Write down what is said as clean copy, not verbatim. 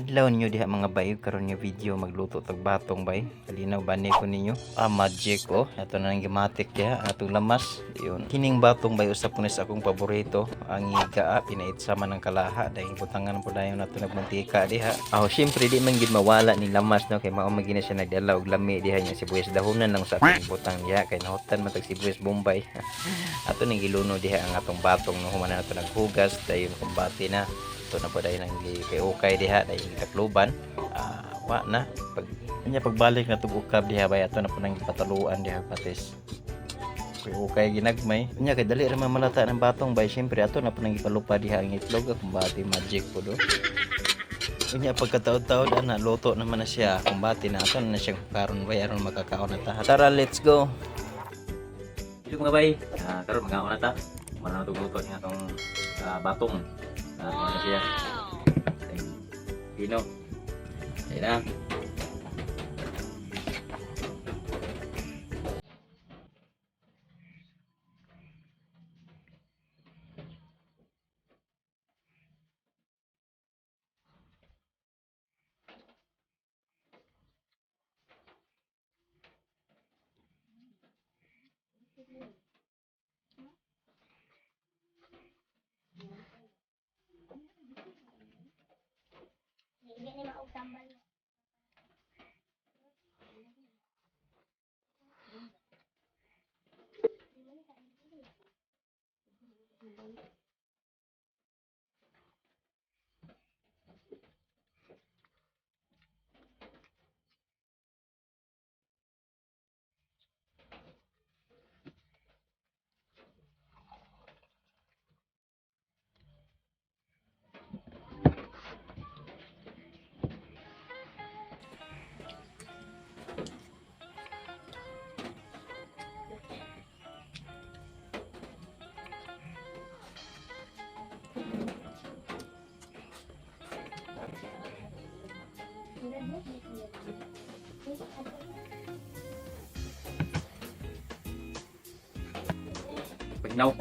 Adlaw ninyo diha, mga bay. Karon nga video, magluto tag batong, bay. Kalinaw bani ko ninyo. Ah, magic oh. Ato na nang gimatik diha atong lamas. Yun. Kining batong, bay, usa po ni sa akong paborito. Ang iga ah, pinaitsa man ang kalaha dahil butangan po dayon nato nagmantika diha. Ah, syempre di man gid mawala ni lamas, no, kay mao man gid na siya nagdala og lami diha nya. Sibuyas dahonan lang sa atong butang diha kay nahutan man tag sibuyas bombay. Ato ning giluno diha ang atong batong, no, human na nato naghugas dayon kumbati na ito na po dahil ang kay ukay diha dahil gitakluban. Ah, wa na pag nya pagbalik na tug ukab diha, bay, ato na po nang gipataluan diha patis kay ukay ginagmay. Nya kay dali ra man malata ng batong, bay, syempre ato na po nang gipalupa diha ang itlog. Ah, kumbati magic po do. Unya pagkataod-taod ana, luto naman na siya. Kumbati na ato na siyang karon, bay, aron makakaon na ta. Tara, let's go. Hello, mga bay, karon mga na ta. Mana na luto niya atong batong. Ano na siya. Pino. Ayun na. Hindi ni maog tambal. Pagnaw.